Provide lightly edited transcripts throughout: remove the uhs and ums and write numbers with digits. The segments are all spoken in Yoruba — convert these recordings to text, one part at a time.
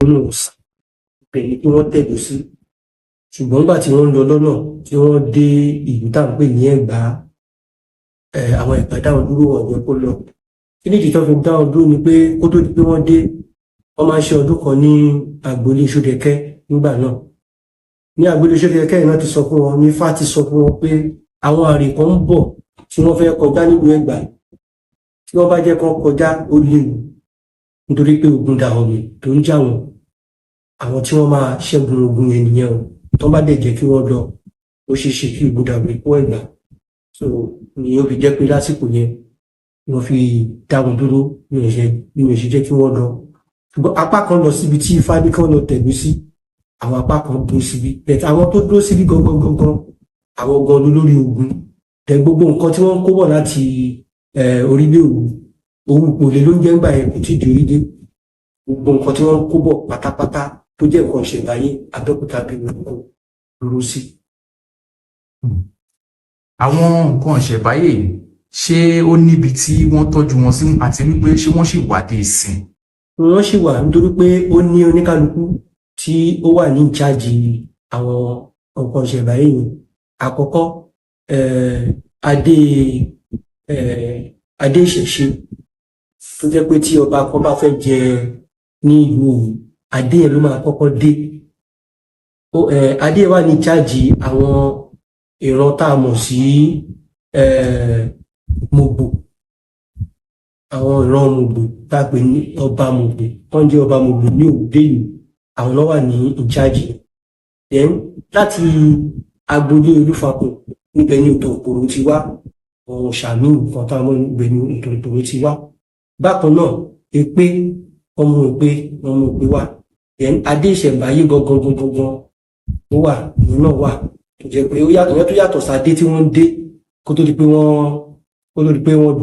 Nínú ọ̀sà ibẹ̀ ni kí wọ́n tẹ̀dó sí. Ṣùgbọ́n nígbà tí wọ́n ń lọ lọ́nà, tí wọ́n dé ìlú tá à ń pè ní Ẹ̀gbá, àwọn Ẹ̀gbá dá wọn dúró, wọn ò jẹ́ kó lọ. Kí nìdí tó fi dá wọn dúró? Ni pé kó tó di pé wọ́n dé, wọ́n máa ń ṣe ọdún kan ní agboolé Ṣódẹkẹ́ nígbà náà. Ní agboolé Ṣódẹkẹ́ yìí náà ti sọ fún wọn, ní Ifá ti sọ fún wọn pé àwọn àrè kan ń bọ̀ tí wọ́n fẹ́ kọjá nílùú Ẹ̀gbá. Tí wọ́n bá jẹ́ kán kọjá, ó léwu, nítorí pé ogun Dahomey tó ń jà wọ́n, àwọn tí wọ́n máa ṣẹ́gun ogun yẹn nìyẹn o. Tó bá dẹ̀ jẹ́ kí wọ́n lọ, ó ṣeé ṣe kí ogun Dahomey kó Ẹ̀gbá. So ni ó fi jẹ́ pé lásìkò yẹn wọ́n fi dá wọn dúró, bí wọ́n ṣe jẹ́ kí wọ́n lọ. Ṣùgbọ́n apá kan lọ síbi tí Ifá ní kí wọ́n lọ tẹ̀dó sí, àwọn apá kan dúró síbi. But àwọn tó dúró síbi gangan gangan, àwọn gan lólórí ogun tẹ. Gbogbo nǹkan tí wọ́n ń kó bọ̀ láti orílẹ̀ Òwu, Òwu Pòlé ló ń jẹ́ ńgbà yẹn, kò tí ì di orílẹ̀. Gbogbo nǹkan tí wọ́n ń kó bọ̀ pátápátá tó jẹ́ nǹkan ìṣẹ̀ǹbáyé, Abẹ́òkúta bí wọ́n kó dúró sí. Àwọn nǹkan ìṣẹ̀báyé yìí, ṣé ó níbi tí wọ́n tọ́jú wọn sí, àti wípé ṣé wọ́n sì wà dé ìsìn? Wọ́n sì wà, nítorí pé ó ní oníkálukú tí ó wà ní ìjáàjì àwọn nǹkan ìṣẹ̀ǹbáyé yìí. Àkọ́kọ́, adé ìṣẹ̀ṣe, tó jẹ́ pé tí ọba kan bá fẹ́ jẹ ní ìlú Òwu, adé yẹn ló máa kọ́kọ́ dé. Adé yẹn wà ní ìjáàjì àwọn ìran tá a mọ̀ sí Mògbò, àwọn ìran Mògbò tá a pè ní ọba Mògbò, tó ń jẹ́ ọba Mògbò ní Òwúdé yìí, àwọn náà wà ní ìjáàjì. Then láti agboolé Olúfakùn, níbẹ̀ ní Òtòǹpòrò ti wá, àwọn sàmì nǹkan tá a mọ̀, níbẹ̀ ní Òtòǹpòrò ti wá. Bákan náà, Èpè, ọmọ Èpè, ọmọ Èpè wà. Then adé ìṣẹ̀ǹbáyé gangan gangan gangan ó wà, ìlú náà wà, tó jẹ́ pé ó yàtọ̀, ìyẹn tó yàtọ̀ sáadé tí wọ́n ń dé kó tó di pé wọ́n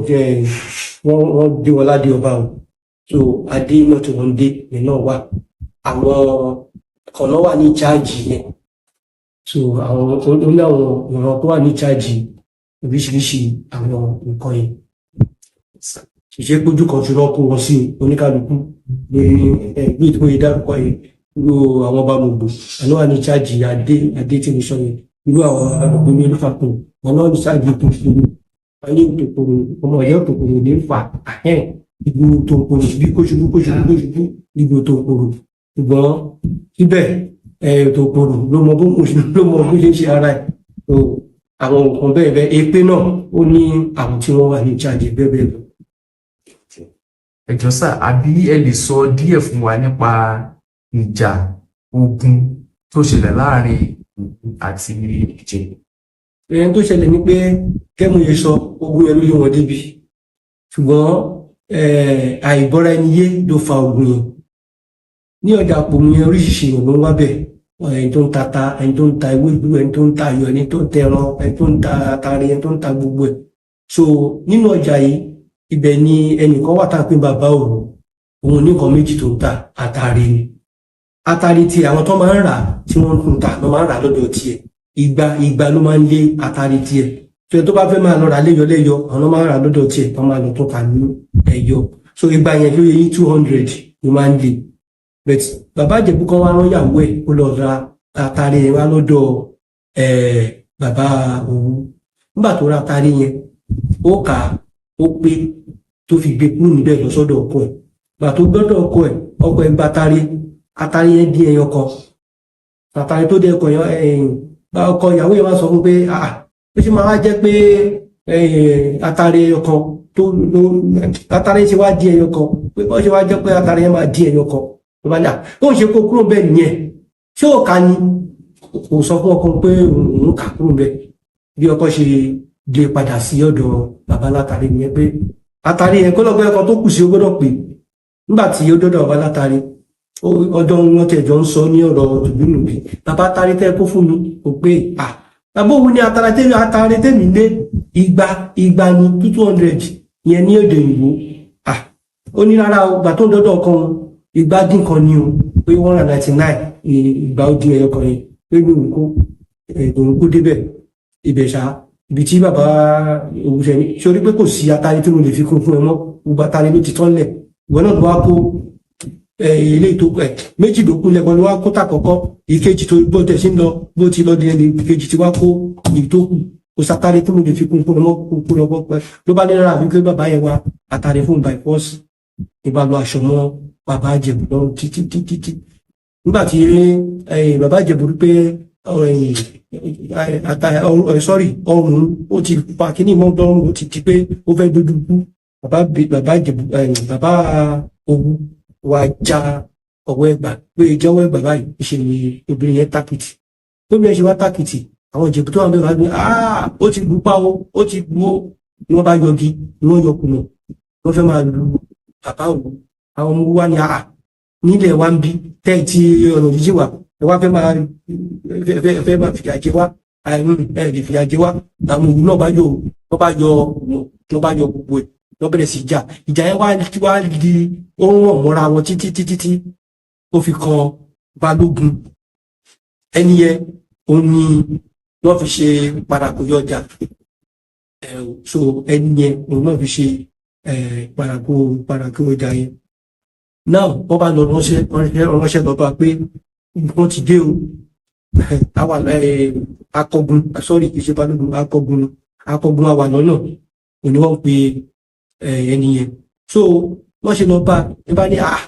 dé wọn ládé ọba o. So adé náà tí wọ́n ń dé ìyẹn náà wà, àwọn kan náà wà ní ìjáàjì yẹn. So àwọn ó ní àwọn ìran tó wà ní ìjáàjì oríṣiríṣi àwọn nǹkan yẹn. Ṣiṣẹ́ pójú kan ṣùgbọ́n kó wọn sí oníkálukú ní ẹgbẹ́ tí mo yẹ dárúkọ yẹn. Irú àwọn ọba Mògbò, àwọn wà ní ìjáàjì adé tí mo sọ yẹn. Irú àwọn àgbègbè ní Olúfàkùn, àwọn náà ní ìjáàjì Òtòǹpòrò. Wọn ní Òtòǹpòrò, ọmọ ìyá Òtòǹpòrò ní fà ahẹ́n ibi Òtòǹpòrò, bí kó ṣubú, kó ṣubú, kó ṣubú níbi Òtòǹpòrò. Ṣùgbọ́n síbẹ̀, Òtòǹpòrò ló mọ bó ṣe ń ṣe ara ẹ̀. So àwọn nǹkan bẹ́ẹ̀ bẹ́ẹ̀, èpè náà, ó ní àwọn tí wọ́n wà ní ìjáàjì, bẹ́ẹ̀ bẹ́ẹ̀ lọ. Ẹ jọ̀ọ́ sà, àbí ẹ lè sọ díẹ̀ fún wa nípa ìjà ogun tó ṣẹlẹ̀ láàrin Òwu àti Ìjẹ̀bú? Ẹni tó ṣẹlẹ̀ ni pé kẹ́mu yẹn sọ, ogun yẹn ló lé wọn débi, ṣùgbọ́n àìgbọ́ra ẹni yé ló fa ogun yẹn. Ní ọjà Àpòmù yẹn, oríṣiríṣi èèyàn ló ń wá bẹ̀: ẹni tó ń ta ata, ẹni tó ń ta ewédú, ẹni tó ń ta ayọ̀, ẹni tó ń tẹran, ẹni tó ń ta atare, ẹni tó ń ta gbogbo ẹ̀. So nínú ọjà yìí, ibẹ̀ ni ẹnìkan wà tá à ń pè bàbá Òwu. Òun ní nǹkan méjì tó ń ta, atare ni. Atare tí àwọn tó máa ń rà, tí wọ́n ń tà ló máa ń rà lọ́dọ̀ tiẹ̀, igba igba ló máa ń lé atare tiẹ̀. Tó yẹ tó bá fẹ́ máa lọ rà léyọ léyọ, àwọn máa ń rà lọ́dọ̀ tiẹ̀, tó máa lọ tó kà ní ẹyọ. So igba yẹn ló yẹ yín, 200 ló máa ń lé. But bàbá Ìjẹ̀bú kan wá rán ìyàwó ẹ̀ kó lọ ra atare yẹn wá lọ́dọ̀ bàbá Òwu. Nígbà tó ra atare yẹn, ó kà á, ó pé, tó fi gbé kúrò níbẹ̀ lọ sọ́dọ̀ ọkọ ẹ̀. Gbà tó gbọ́dọ̀ ọkọ ẹ̀, ọkọ ẹ̀ gba atare, atare yẹn dín ẹyọ kan. Atare tó dé ọkọ yẹn, ẹ̀yìn ọkọ ìyàwó yẹn wá sọ fún pé, "Ah, ó ṣe máa wá jẹ́ pé atare ẹyọ kan tó ló atare ṣe wá dín ẹyọ kan, pé ó ṣe wá jẹ́ pé atare yẹn máa dín ẹyọ kan?" Ló bá ní à ó ń ṣe kó kúrò bẹ́ẹ̀ nìyẹn. Ṣé ò ká ni? Kò sọ fún ọkọ pé òun kà kúrò bẹ́ẹ̀. Bí ọkọ ṣe gbé padà sí ọ̀dọ̀ bàbá látàrí nìyẹn, pé atare yẹn kó lọ́gbẹ́ ọkọ tó kù sí, ó gbọ́dọ̀ pé. Nígbà tí ó dọ́dọ̀ bàbá látàrí, ọjọ́ wọn tẹ̀jọ́ ń sọ ní ọ̀rọ̀ tùbínùbí, "Bàbá, atare tẹ́ kó fún mi kò pé." À, bàbá òun ní atare tẹ́mi lé, igba igba ní, 200 yẹn ní èdè òyìnbó. À, ó ní rárá o, gbà tó ń dọ́dọ̀ kan, igba dín kan ní o, pé 199 ìgbà ó dín ẹyọ kan yẹn, pé ní òun kó débẹ̀ ibẹ̀ ṣá. Ibi tí bàbá òwúṣẹ ní sórí pé kò sí atare tí mo lè fi kún fún ẹ mọ́, gbogbo atare ló ti tán lẹ̀. Ìwọ náà tó wá kó Eléyìí tó méjì ló kú lẹ́kọ̀ọ́ ló wá kó tà kọ́kọ́. Ìkejì tó bó tẹ̀ sí ń lọ, bó ti lọ di ẹni ìkejì tí wá kó ìyí tó kù. Kò sátáré tí mo lè fi kún kó lọ́mọ́ kó lọ́mọ́ pẹ́ ló bá ní rárá, àbí pé bàbá yẹn wá àtàrí fún by force. Ìbá lọ aṣọ mọ́ bàbá Ìjẹ̀bú lọ́rùn títí títí tí nígbà tí bàbá Ìjẹ̀bú rí pé sorry, ọrùn ó ti pa kíní mọ́ lọ́rùn, ó ti di pé ó fẹ́ dúdú kú. Bàbá Ìjẹ̀bú, bàbá Òwu wá já ọwọ́ ẹ̀gbà pé jẹ́wọ́ ẹ̀gbà báyìí ṣe ni obìnrin yẹn tákìtì. Tóbi ẹ̀ ṣe wá tákìtì, àwọn Ìjẹ̀bú tó wà bẹ́ẹ̀ wá ní, "Ah, ó ti lù pa o, ó ti lù ó." Ni wọ́n bá yọgi, ni wọ́n yọ kùnà, wọ́n fẹ́ máa lu bàbá Òwu. Àwọn ọmọ wa ní, àà, nílẹ̀ wa ń bí tẹ́ ti ọ̀nà jíjìn wà, ẹ wá fẹ́ máa fìyà jẹ wá, ẹ lè fìyà jẹ wá. Àwọn Òwu náà bá yọ, wọ́n bá yọ, wọ́n bá yọ gbogbo ẹ̀, wọ́n bẹ̀rẹ̀ sí jà. Ìjà yẹn wá di ó ń ràn mọ́ra wọn títí títí tí ó fi kan Balógun. Ẹni yẹn, òun ni wọ́n fi ṣe parakoyọ ọjà. So ẹni yẹn, òun náà fi ṣe parako ọjà yẹn. Now, wọ́n bá lọ ránṣẹ́ lọ bá pé wọ́n ti dé o. Àwa akọgun, sorry, kì í ṣe Balógun, akọgun, akọgun àwà lọ́nà òní wọ́n pe ẹni yẹn. So wọ́n ṣe lọ bá ẹ bá ní, "Ah,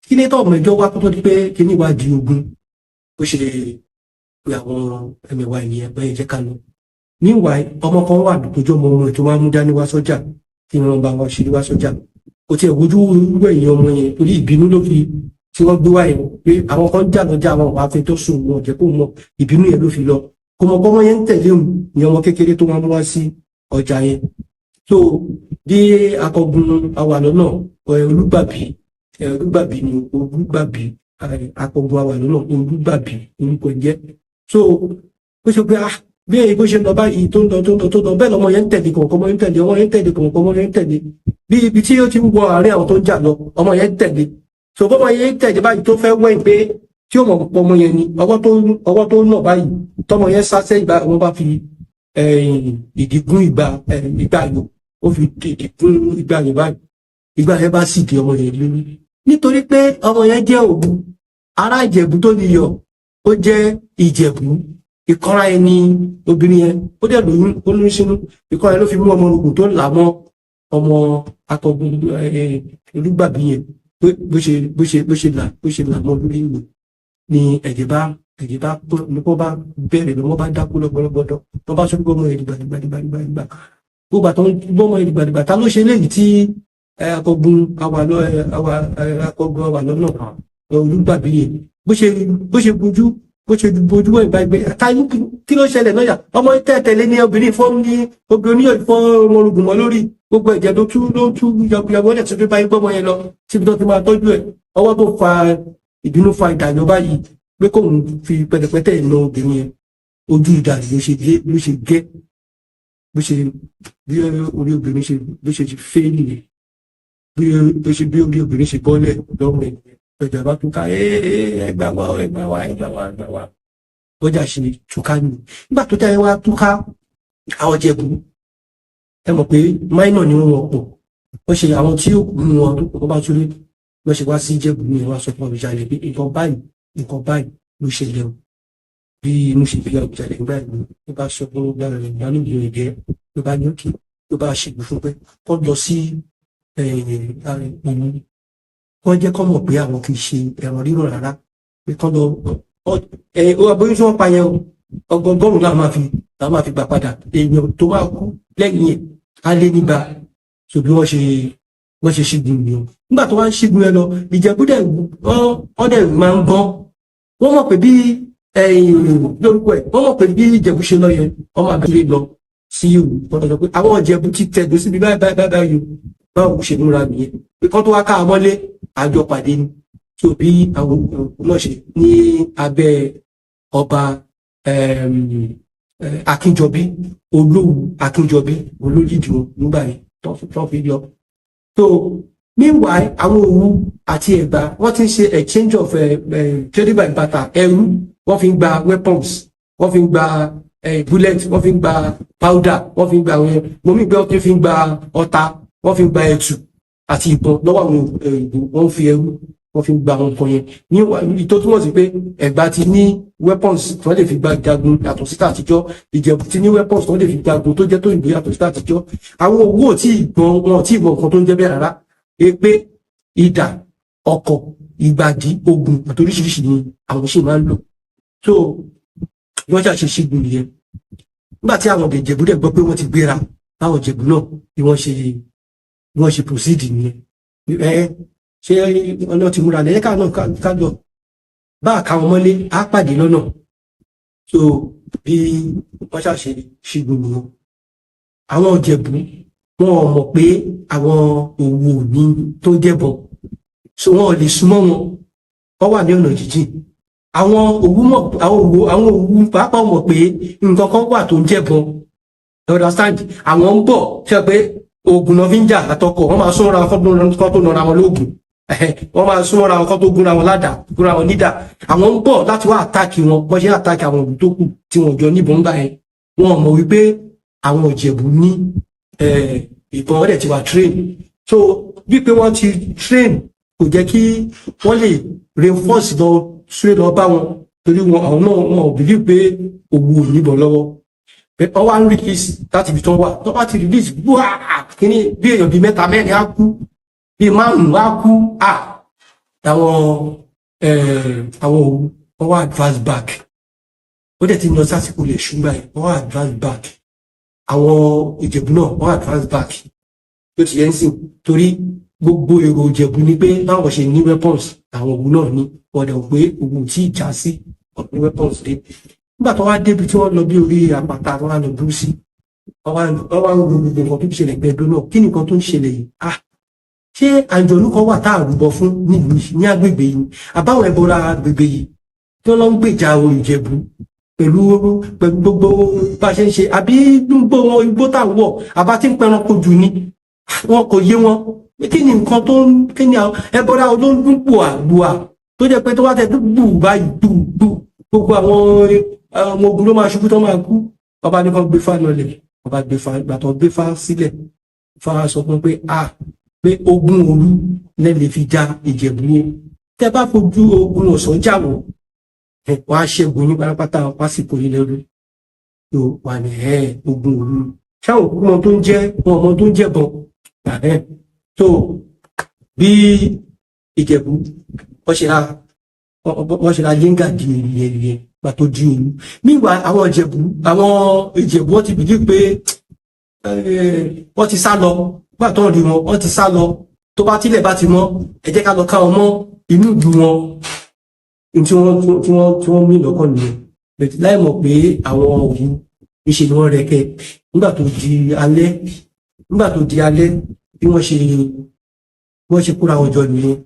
kí ní tọ́ ọmọ ìjọ wá kó tó di pé kíní wá di ogun?" Ó ṣe pé àwọn ẹmẹ̀wà ènìyàn bẹ́ẹ̀ jẹ́ ká lọ. Meanwhile, ọmọ kan wà lójú ọmọ ọmọ tó máa ń mú dání wá sọ́jà, tí wọ́n bá wọn ṣeré wá sọ́jà. Kò tiẹ̀ wojú wẹ̀yìn ọmọ yẹn torí ìbínú ló fi tí wọ́n gbé wá yẹn pé àwọn kan jà lọ́jà, àwọn wàá fi tó sùn, wọn jẹ́ kó mọ ìbínú yẹn ló fi lọ. Kò mọ̀ pé ọmọ yẹn ń tẹ̀lé òun ní ọmọ kékeré tó máa ń wá sí ọjà yẹn. So bí akọgun awàlọ́ náà, Olúgbàbí, Olúgbàbí ni, Olúgbàbí, akọgun awàlọ́ náà, Olúgbàbí orúkọ jẹ́. So bó ṣe pé, ah, bí èyí bó ṣe ń lọ báyìí, tó ń lọ, tó ń lọ, tó ń lọ bẹ́ẹ̀, lọmọ yẹn ń tẹ̀lé kọ̀ọ̀kan, ọmọ yẹn ń tẹ̀lé, ọmọ yẹn ń tẹ̀lé kọ̀ọ̀kan, ọmọ yẹn ń tẹ̀lé. Bí ibi tí ó ti ń wọ àárín àwọn tó ń jà lọ, ọmọ yẹn ń tẹ̀lé. So bọ́mọ yẹn ń tẹ̀lé báyìí, tó fẹ́ wẹ̀yìn pé tí ó mọ̀ pọ̀ ọmọ yẹn ni ọwọ́ tó nà báyìí, tọmọ yẹn sá sẹ́yìn báyìí, wọ́n bá fi ìdí gún ìgbà yòó, ó fi ìdí gún ìgbà yẹn báyìí, ìgbà yẹn bá sì di ọmọ yẹn lórí. Nítorí pé ọmọ yẹn jẹ́ Òwu, ará Ìjẹ̀bú tó níyọ̀, ó jẹ́ Ìjẹ̀bú, ìkọ́ra ẹni obìnrin yẹn, ó dẹ̀ lóyún, ó lóyún sínú. Ìkọ́ra yẹn ló fi mú ọmọ ogun tó là mọ́ ọmọ akọgun Olúgbàbí yẹn. Bó ṣe là mọ́ lórí ìwé ni ẹ̀jẹ̀ bá ní kó bá bẹ̀rẹ̀ lọ́wọ́, bá dákú lọ́gbọ́lọ́gbọ́dọ́. Tó bá sọ́dún gbọ́mọ yẹn dìgbàdìgbàdìgbàdìgbà, gbogbo àtọ́ gbọ́mọ yẹn dìgbàdìgbà. Ta ló ṣe léyìí tí akọgun àwà lọ́nà Olúgbàbí yẹn, bó ṣe bojú wẹ̀ bá gbé táyé, kí ló ṣẹlẹ̀ náà? Yà ọmọ tẹ̀tẹ̀lé ní obìnrin fọ́ ní obìnrin oníyọ̀ fọ́ ọmọ orogún mọ́ lórí, gbogbo ẹ̀jẹ̀ ló tú yabuyabu. Ọ̀dẹ̀ tó fi báyìí gbọ́mọ yẹn lọ síbi tó ti máa tọ́jú ẹ̀. Ọwọ́ tó fa ìbínú fa ìdàgbọ́ báyìí pé kóun fi pẹ̀tẹ̀pẹ̀tẹ̀ na obìnrin yẹn, ojú ìdà ló ṣe gé, ló ṣe gé, bó ṣe bí orí obìnrin ṣe bó ṣe fẹ́ nìyẹn, bí orí obìnrin ṣe bọ́lẹ̀ lọ́rùn ẹ̀. Ìjà bá túká, ẹgbà wá, ẹgbà wá, ẹgbà wá, ẹgbà wá. Bọ́jà ṣe túká nù. Nígbà tó jáde wá túká, àwọn Ìjẹ̀bú, ẹ mọ̀ pé minor ni wọ́n pọ̀, wọ́n ṣe àwọn tí ó kù nínú wọn tó kọ́ bá túlé, wọ́n ṣe wá sí Ìjẹ̀bú ní wọ́n sọ fún Àwùjalẹ̀ pé nǹkan báyìí, nǹkan báyìí ló ṣẹlẹ̀ o. Bí inú ṣe bí Àwùjalẹ̀ nígbà yìí, ló bá sọ fún ìgbàlódé ìjẹ́, ló bá ní òkè, ló bá ṣègbè fún pé kó lọ sí ìlú, wọ́n jẹ́ kọ́ mọ̀ pé àwọn kì í ṣe ẹ̀rọ rírọ̀ rárá, pé kọ́ lọ aboyún tí wọ́n pa yẹn, ọgọgọ́rùn-ún náà máa fi gbà padà. Èèyàn tó máa kú lẹ́yìn yẹn á lé nígbà. So bí wọ́n ṣe ṣígun nìyẹn. Nígbà tó wá ń ṣígun yẹn lọ, Ìjẹ̀bú dẹ̀ wọ́n dẹ̀ máa ń gbọ́n. Wọ́n mọ̀ pé bí lórúkọ ẹ̀, wọ́n mọ̀ pé bí Ìjẹ̀bú ṣe lọ yẹn, wọ́n máa bẹ̀rẹ̀ lọ sí ìwù. Wọ́n sọ pé àwọn Ìjẹ̀bú ti tẹ̀dó síbi báyìí báyìí báyìí. Báwo ṣe múra nìyẹn pé kán tó wá ká mọ́lé, àjọ pàdé ni. So bí àwọn náà ṣe ní abẹ́ ọba Akínjọbí, Olówu Akínjọbí, olóyìnbó wọn nígbà yẹn tó fi lọ. So meanwhile, àwọn Òwu àti Ẹ̀gbá, wọ́n ti ń ṣe exchange of trading by barter. Ẹrú wọ́n fi ń gba weapons, wọ́n fi ń gba bullet, wọ́n fi ń gba powder, wọ́n fi ń gba àwọn mọ̀mí gbé, wọ́n fi ń gba ọta, wọ́n fi ń gba ẹ̀tù àti ìbọn lọ́wọ́ àwọn ìbò. Wọ́n fi ẹrú Wọ́n fi ń gba àwọn nǹkan yẹn ní tó túmọ̀ sí pé Ẹ̀gbá ti ní weapons tí wọ́n lè fi gba jagun yàtọ̀ sí tàtijọ́. Ìjẹ̀bú ti ní weapons tí wọ́n lè fi jagun tó jẹ́ tó ìbò yàtọ̀ sí tàtijọ́. Àwọn Òwu ò tí ì gbọ́n, wọn ò tí ì mọ nǹkan tó ń jẹ́ bẹ́ẹ̀ rárá. Èpè, idà, ọkọ̀, ìgbàdí, ogun àti oríṣiríṣi ni àwọn ṣì máa ń lò. So bí wọ́n ṣàṣe ṣígun nìyẹn. Nígbà tí àwọn Ìjẹ̀bú dẹ̀ gbọ́ pé wọ́n ti gbéra, báwọn Ìjẹ̀bú náà bí wọ́n ṣe proceed nìyẹn. Ẹ ṣé ọ̀nà ti múra lẹ́yìn ká náà ká lọ bá a ká wọn mọ́lé, á pàdé lọ́nà. So bí wọ́n ṣàṣe ṣígun nìyẹn. Àwọn Ìjẹ̀bú, wọn ò mọ̀ pé àwọn Òwu ní tó jẹ́bọn, so wọn ò lè súnmọ́ wọn. Wọ́n wà ní ọ̀nà jíjìn. Àwọn Òwu mọ̀, àwọn Òwu pàápàá mọ̀ pé nǹkan kan wà tó ń jẹ́bọn. You understand? Àwọn ń bọ̀ ṣe pé oògùn náà fi ń jà àtọkọ̀. Wọ́n máa súnmọ́ra wọn kó tó nọra wọn lóògùn, wọ́n máa súnmọ́ra wọn kó tó gúnra wọn ládàá, gúnra wọn nídà. Àwọn ń bọ̀ láti wá attack wọn. Bọ́n ṣe attack àwọn òbí tó kù tí wọ́n jọ níbọn gbà yẹn, wọn mọ̀ wípé àwọn Ìjẹ̀bú ní ìbọn. Wọ́n dẹ̀ ti wà train. So bí pé wọ́n ti train kò jẹ́ kí wọ́n lè reinforce lọ súré lọ bá wọn, torí wọn àwọn náà, wọn ò believe pé Òwu ò níbọn lọ́wọ́. Pé wọ́n wá ń release láti ibi tó wà. Tó bá ti release wáá kíní, bí èèyàn bíi mẹ́ta mẹ́rin á kú, bíi márùn-ún á kú. À àwọn Òwu, wọ́n wá advance back. Ó dẹ̀ ti lọ sásìkò lè ṣùgbọ́n yẹn, wọ́n wá advance back. Àwọn Ìjẹ̀bú náà, wọ́n advance back tó ti yẹn sìn, torí gbogbo èrò Ìjẹ̀bú ni pé báwọn ṣe ní weapons, àwọn Òwu náà ní. Wọ́n dẹ̀ pé Òwu tí ìjà sí ọ̀pọ̀ weapons dé. Nígbà tó wá débi tí wọ́n lọ bí orí àpáta, wọ́n wá lọ dúró sí, wọ́n wá ń wo gbogbo nǹkan tó ń ṣẹlẹ̀ gbẹdọ náà. Kí nìkan tó ń ṣẹlẹ̀ yìí? Ah, ṣé àǹjọ̀nú kan wà tá àrùbọ fún nílùú yìí, ní agbègbè yìí, àbáwọn ẹbọra agbègbè yìí tí wọ́n lọ ń gbèjà àwọn Ìjẹ̀bú pẹ̀lú gbogbo bá a ṣe ń ṣe, àbí gbogbo wọn igbó tá à ń wọ̀, àbá tí ń pẹranko jù ni? Wọn kò yé wọn pé kí ni nǹkan tó ń, kí ni àwọn ẹbọra ló ń dún gbùà gbùà tó jẹ́ pé tó bá tẹ gbù báyìí, gbù gbù, gbogbo àwọn ọmọ ogun ló máa ṣubú tó máa kú. Ọba ní kan gbé fá lọlẹ̀. Ọba gbé fá. Ìgbà tó gbé fá sílẹ̀, fá sọ fún pé a pé ogun òru lẹ lè fi ja Ìjẹ̀bú o. Tẹ bá fojú ogun ọ̀sán jà wọ́n, ẹ wọ́n á ṣẹ́gun yín pátápátá, wọ́n á sì kó yín lẹ́rú. Tó wà ní ẹ ogun òru ṣáwọn òkú mọ tó ń jẹ́ wọn ọmọ tó ń jẹ́bọn ẹ. Tó bí Ìjẹ̀bú wọ́n ṣe ra yéńgà di ìyẹn ìyẹn gbà tó di òru nígbà àwọn Ìjẹ̀bú wọ́n ti believe pé wọ́n ti sá lọ. Gbà tó ń rí wọn, wọ́n ti sá lọ. Tó bá tílẹ̀ bá ti mọ́, ẹ jẹ́ ká lọ ká wọn mọ́ inú ìlú wọn. Ní tí wọ́n mí lọ́kàn nìyẹn. But láì mọ̀ pé àwọn Òwu níṣe ni wọ́n rẹ̀kẹ́. Nígbà tó di alẹ́, bí wọ́n ṣe kóra wọn jọ nìyẹn.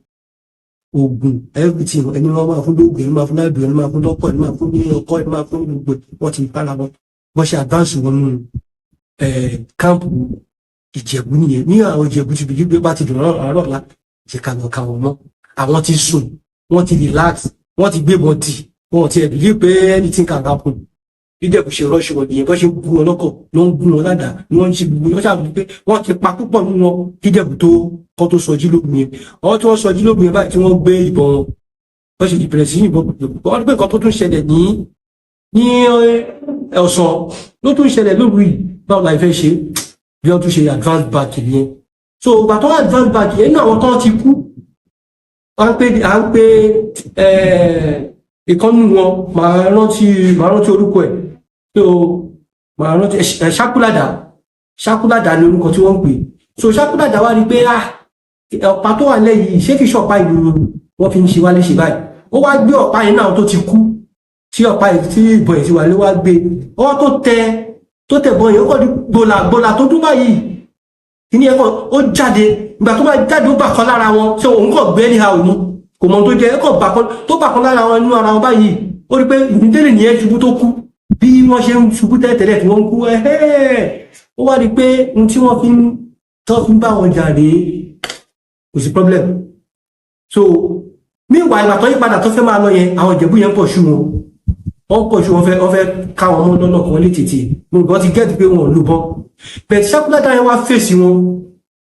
Oògùn, everything, ẹni wọn máa fún lóògùn, ẹni máa fún láìbù, ẹni máa fún lọ́pọ̀, ẹni máa fún ní ọkọ, ẹni máa fún gbogbo, wọ́n ti bára wọn. Wọ́n ṣe advance wọnú camp Ìjẹ̀bú nìyẹn. Ní àwọn Ìjẹ̀bú ti bìí pé bá ti dùn àárọ̀ ọ̀la, jẹ́ ká lọ ká wọn mọ́. Àwọn ti sùn, wọ́n ti relax, wọ́n ti gbé wọn tì, wọn ti ẹ̀ believe pé anything can happen. Bí Ìjẹ̀bú ṣe rush wọn nìyẹn. Bọ́ ṣe ń gún wọn lọ́kọ̀ ló ń gún wọn ládàá ni wọ́n ń ṣe gbogbo wọn ṣàbí pé wọ́n ti pa púpọ̀ nínú wọn kí Ìjẹ̀bú tó kọ́ tó sọjí lógun yẹn. Àwọn tí wọ́n sọjí lógun yẹn báyìí, tí wọ́n gbé ìbọn wọn, wọ́n ṣe bẹ̀rẹ̀ sí ìbọn. Wọ́n pé nǹkan tó tún ṣẹlẹ̀ ní ọ̀sán ló tún ṣẹlẹ̀ lóru yìí. Báwo la fẹ́ ṣe? Bí wọ́n tún ṣe advance back yẹn. So ìgbà tó advance back yẹn ní, àwọn tó ti kú, à ń pè ìkànnì wọn, màá rántí orúkọ ẹ̀. So màá rántí Ṣákúlàdà. Ṣákúlàdà ni orúkọ tí wọ́n ń pè. So Ṣákúlàdà wá rí pé ah, ọ̀pá tó wà lẹ́yìn, ṣé kìí ṣọ̀pá ìlú wọ́n fi ń ṣe wá léṣe báyìí? Ó wá gbé ọ̀pá yẹn náà tó ti kú, tí ọ̀pá yìí tí ìbọn yìí ti wà ló wá gbé ọwọ́ tó tẹ bọ́ yẹn. Ó kọ́ di gbòlà gbòlà tó dún báyìí, kíní ẹ̀kọ́ ó jáde. Ìgbà tó bá jáde, ó bà kan lára wọn. Ṣé òun kàn gbé anyhow ni, kò mọ tó jẹ ẹ̀kọ́ bà kan tó bà kan lára wọn nínú ara wọn báyìí. Ó rí pé ìdílé nìyẹn ṣubú tó kú. Bí wọ́n ṣe ń ṣubú tẹ́lẹ̀tẹ́lẹ̀ tí wọ́n ń kú ẹ̀hẹ́, ó wá rí pé ohun tí wọ́n fi ń tọ́ fi ń bá wọn jà rèé. Kò sí problem. So meanwhile, ìgbà tó yí padà tó fẹ́ máa lọ yẹn, àwọn Ìjẹ̀bú yẹn ń pọ̀ ṣú wọn, wọ́n pọ̀ ṣú wọn, wọ́n fẹ́ káwọn ọmọ lọ́nà kan lè tètè mo ti get pé wọn ò lù bọ́n. Bẹ̀ẹ̀ Ṣákúládà yẹn wá fèsì wọn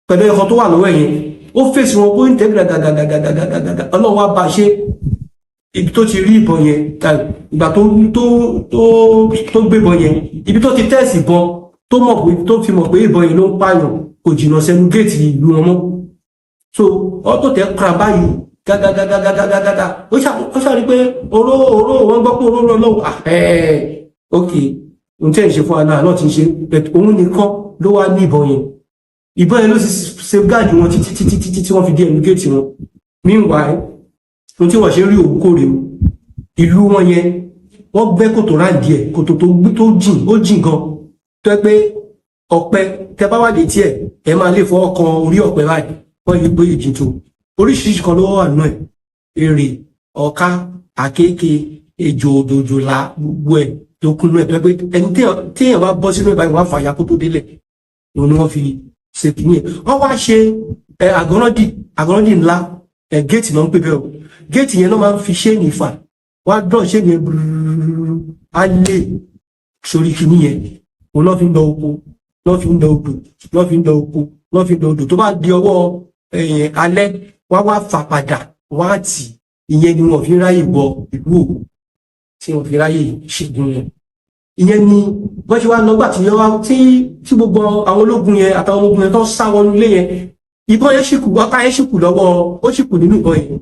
pẹ̀lú ẹ̀kọ́ tó wà lọ́wọ́ yẹn. Ó fèsì wọn, ó ń tẹ́ gàgàgàgàgàgàgà. Ọlọ́run wá bá a ṣe. Ibi tó ti rí ìbọn yẹn, ìgbà tó gbé ìbọn yẹn, ibi tó ti test ìbọn, tó mọ̀ pé, tó fi mọ̀ pé ìbọn yẹn ló ń pààyàn, kò jìnnà sẹ́nu géètì ìlú wọn mọ́. So ọtò tẹ kra báyìí gàgàgàgàgàgàgà, ó ṣàrí pé oró oró, wọn gbọ́ pé oró rọ lọ́wọ́. Ẹ̀ ok, ohun tí ẹ̀ ń ṣe fún wa náà ti ń ṣe, but òun nìkan ló wá ní ìbọn yẹn. Ìbọn yẹn ló sì safeguard wọn títí títí títí tí wọ́n fi dé ẹnu géètì wọn. Meanwhile, ohun tí wọ́n ṣe rí òkú kórè o. Ìlú wọn yẹn, wọ́n gbẹ́ kòtò round ẹ̀, kòtò tó jìn, ó jìn gan, tó yẹ pé ọ̀pẹ tẹ bá wà dé tiẹ̀, ẹ máa lè fọwọ́ kan orí ọ̀pẹ báyìí. Wọ́n yí gbé ìjìn tó oríṣiríṣi kan ló wà nínú ẹ̀: èrè, ọ̀ká, àkékè, ejò, òdòdòlà, gbogbo ẹ̀ tó kúnú ẹ̀, tó yẹ pé ẹni téèyàn bá bọ́ sínú ẹ̀ báyìí, wọ́n á fàyà kó tó délẹ̀. Òun ni wọ́n fi ṣe kìíní ẹ̀. Wọ́n wá ṣe ẹ àgọ́rọ́dì, àgọ́rọ́dì ńlá ẹ. Géètì náà ń pè bẹ́ẹ̀ o. Géètì yẹn náà máa ń fi chain fà. Wọ́n á dán chain yẹn brúrúrú, á lé sórí kìíní yẹn. Òun náà fi ń lọ oko, náà fi ń lọ odò, náà fi ń lọ oko, náà fi ń lọ odò. Tó bá di ọwọ́ alẹ́, wọ́n á wá fà padà, wọ́n á tì. Ìyẹn ni wọ́n fi ń ráyè wọ ìlú Òwú, tí wọ́n fi ráyè ṣègùn yẹn. Ìyẹn ni wọ́n ṣe wá lọ́gbà tí wọ́n wá tí gbogbo àwọn ológun yẹn àtàwọn ológun yẹn tó sá wọnú ilé yẹn. Ìbọn yẹn ṣì kù, ọta yẹn ṣì kù lọ́wọ́, ó ṣì kù nínú ìbọn yẹn.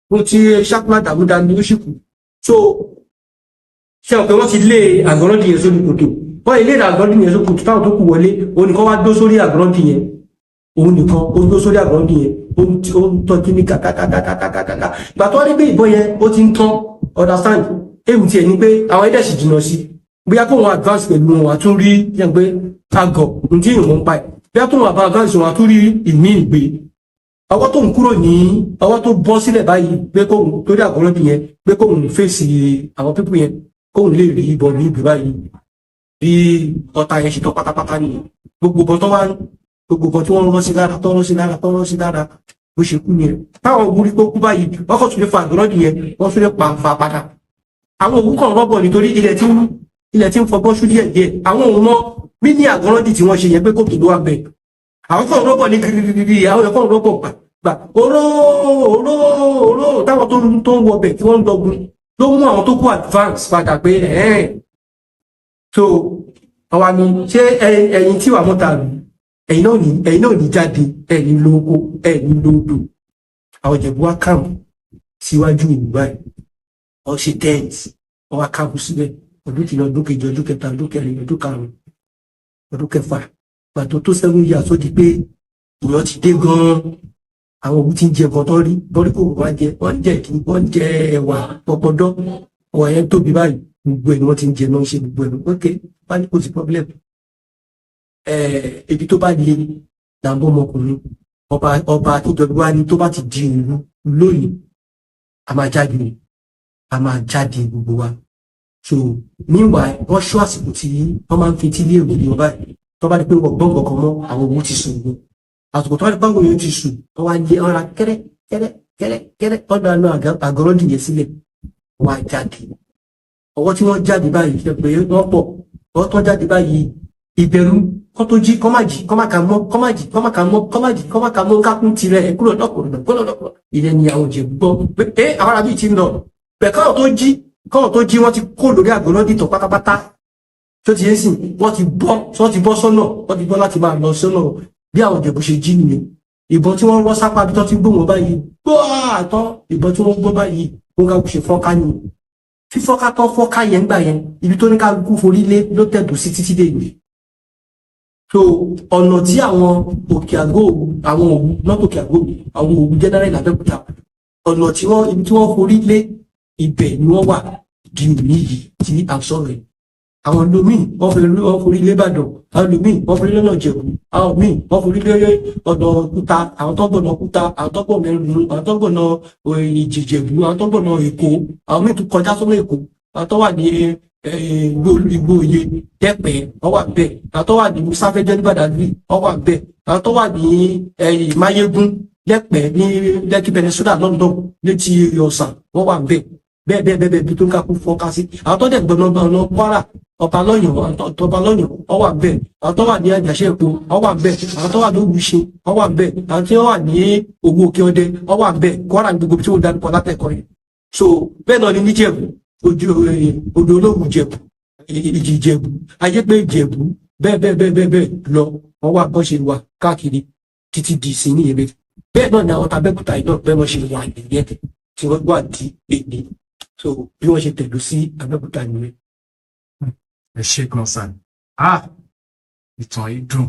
Mo ti ṣákúlá dàmúdà ni ó ṣì kù. So ṣe ọ̀pẹ, wọ́n ti lé àgọ́rọ́dì yẹn sórí kòtò. Wọ́n ilé àgọ́rọ́dì yẹn sórí kòtò. Táwọn tó kù wọlé, òun nìkan wá dó sórí àgọ́rọ́dì yẹn. Òun nìkan ó dó sórí àgọ́rọ́dì yẹn, ó ń tọ́jú ní kàkàkàkàkàkàkà. Ìgbà tó wá ní pé ìbọn yẹn ó ti ń tán, understand, èmi tiẹ̀ ní pé àwọn ẹ̀dẹ̀ sì jìnnà sí, bóyá kó wọn advance pẹ̀lú wọn, wà tún rí yẹn pé àgọ̀ ní tí ìwọ̀n ń pa ẹ̀, bóyá tó wọn àbá advance, wọn tún rí ìmí ìgbé. Ọwọ́ tó ń kúrò ní ọwọ́ tó bọ́ sílẹ̀ báyìí pé kóun torí àgọ́rọ́dì yẹn, pé kóun fèsì àwọn people yẹn, kóun lè rí ìbọn ní ìgbé báyìí. Bí ọta yẹn ṣe tán pátápátá nìyẹn. Gbogbo ìbọn tó wá, gbogbo ìbọn tí wọ́n rán sí lára, tó rán sí lára, tó rán sí lára, bó ṣe kú nìyẹn. Táwọn òwúrí pé ó kú báyìí, wọ́n kàn tún lè fa àgọ́rọ́dì yẹn, wọ́n tún lè pa fa padà. Àwọn òwú kan rọ́bọ̀ nítorí ilẹ̀ tí ń fọgbọ́n ṣú díẹ̀ díẹ̀. Àwọn òun mọ́ mí ní àgọ́rọ́dì tí wọ́n ṣe yẹn pé kòtò ló wà bẹ́ẹ̀. Àwọn kan rọ́bọ̀ ní gírígírí, àwọn kan rọ́bọ̀ gbà gbà, oró oró oró. Táwọn tó ń wọbẹ̀ tí wọ́n ń lọgun ló mú àwọn tó kú advance padà pé ẹ̀ẹ́n. So àwa ni ṣé ẹ̀yin tí wàá mọ́ta rù, ẹ̀yin náà ní jáde, ẹ̀yin lóko, ẹ̀yin lódò. Àwọn Ìjẹ̀bú wá camp síwájú ìlú báyìí. Wọ́n ṣe tent, wọ́n wá camp síbẹ̀. Ọdún kìíní, ọdún kejì, ọdún kẹta, ọdún kẹrin, ọdún karùn-ún, ọdún kẹfà. Gbàtó tó 7 years, ó di pé ìyàn ti dé gan-an. Àwọn òbí ti ń jẹ nǹkan tó rí bọ́rí kò wọ́n jẹ, wọ́n jẹ kí wọ́n jẹ ẹ̀wà pọpọdọ́, ẹ̀wà yẹn tóbi báyìí. Gbogbo ẹ̀ ni wọ́n ti ń jẹ náà, ṣe gbogbo ẹ̀ lọ. Ok, bá ní kò sí problem. Ibi tó bá le là ń bọ́ ọmọkùnrin. Ọba Akíndọ̀bí wa ní tó bá ti di òru lónìí, a máa jáde, a máa jáde gbogbo wa. So meanwhile, wọ́n ṣọ́ àsìkò tí wọ́n máa ń fi tí ilé ìwé ní ọba yìí. Tó bá di pé wọ́n gbọ́n kankan mọ́, àwọn owó ti sùn gan. Àsìkò tó bá di pé àwọn èèyàn ti sùn, wọ́n wá lé ọ̀rá kẹ́rẹ́ kẹ́rẹ́ kẹ́rẹ́ kẹ́rẹ́, ọ̀dà náà àgọ́rọ́dì yẹn sílẹ̀, wọ́n á jáde. Ọwọ́ tí wọ́n jáde báyìí, ṣe pé wọ́n pọ̀. Ọwọ́ tó jáde báyìí, ìbẹ̀rù kọ́ tó jí, kọ́ má jí, kọ́ má kà mọ́, kọ́ má jí, kọ́ má kà mọ́, kọ́ má jí, kọ́ má kà mọ́, kákún tirẹ̀ kúrò lọ́kùnrin kúrò lọ́kùnrin. Ilẹ̀ ni àwọn Ìjẹ̀bú gbọ́ pé ẹ àwọn arábí ti ń lọ bẹ̀. Káwọn tó jí, wọ́n ti kó lórí àgọ́rọ́dì tán pátápátá. Tó ti yé sìn, wọ́n ti bọ́ sọ́nà, wọ́n ti bọ́ láti máa lọ sọ́nà. Bí àwọn Ìjẹ̀bú ṣe jí nìyẹn. Ìbọn tí wọ́n rọ́ sápá bí tó ti gbóhùn báyìí, gbọ́ àtọ́ ìbọn tí wọ́n gbọ́ báyìí, wọ́n ká ṣe fọ́nká ni. Fífọ́ká tó fọ́ká yẹn gbà yẹn, ibi tó ní kálukú forí lé ló tẹ̀dù sí títí dé ìlú. So ọ̀nà tí àwọn Òkè Àgọ́ Òwu, àwọn Òwu, not Òkè Àgọ́ Òwu, àwọn Òwu general l'Abẹ́òkúta, ọ̀nà tí wọ́n, ibi tí wọ́n forí lé, ibẹ̀ ni wọ́n wà di òní yìí tí à ń sọ̀rọ̀ yìí. Àwọn lomi wọ́n forí lé Ìbàdàn, àwọn lomi wọ́n forí lọ́nà Ìjẹ̀bú, àwọn míì wọ́n forí lé ọ̀nà Òkúta, àwọn tó ń gbọ̀nà Òkúta, àwọn tó ń gbọ̀nà Ẹrùnú, àwọn tó ń gbọ̀nà Ìjẹ̀bú, àwọn tó ń gbọ̀nà Èkó, àwọn míì tún kọjá sọ́nà Èkó, àwọn tó wà ní Igbó Oyè Dẹ́pẹ́, wọ́n wà bẹ́ẹ̀, àwọn tó wà ní Sáfẹ́jẹ́ ní Badagry, wọ́n wà bẹ́ẹ̀, àwọn tó wà ní Máyégún Lẹ́pẹ́ ní Lẹ́kí Peninsula, London, létí Ọ̀sà, wọ́n wà bẹ́ẹ̀ bẹ́ẹ̀ bẹ́ẹ̀ bẹ́ẹ̀. Bí tó ń kakú fọ́nká sí, àwọn tó dẹ̀ gbọ̀nà ọ̀nà Kwara. Ọba lọ́yàn, ọba lọ́yàn ọ wà ńbẹ̀, àwọn tó wà ní Àjàṣẹ́ Èpo ọ wà ńbẹ̀, àwọn tó wà ní Òwúṣe ọ wà ńbẹ̀, àwọn tí wọ́n wà ní Òwu Òkè Ọdẹ ọ wà ńbẹ̀. Kwara ní gbogbo tí wọ́n dárúkọ látẹ̀kọ́ yẹn. So bẹ́ẹ̀ náà ni níjẹ̀bú, ojú odò Olówu Ìjẹ̀bú, Ìjì Ìjẹ̀bú, Ayépé Ìjẹ̀bú, bẹ́ẹ̀ bẹ́ẹ̀ bẹ́ẹ̀ bẹ́ẹ̀ bẹ́ẹ̀ lọ. Wọ́n wà bọ́n ṣe wà káàkiri títí di ìsìn nìyẹn. Bẹ́ẹ̀ bẹ́ẹ̀ náà ni àwọn tAbẹ́òkúta yìí náà, bẹ́ẹ̀ wọ́n ṣe wà nìyẹn tí wọ́n wà di èdè. So bí wọ́n ṣe tẹ̀dó sí Abẹ́òkúta nìyẹn. Ẹ ṣé gan sir. Ah, ìtàn yìí dùn.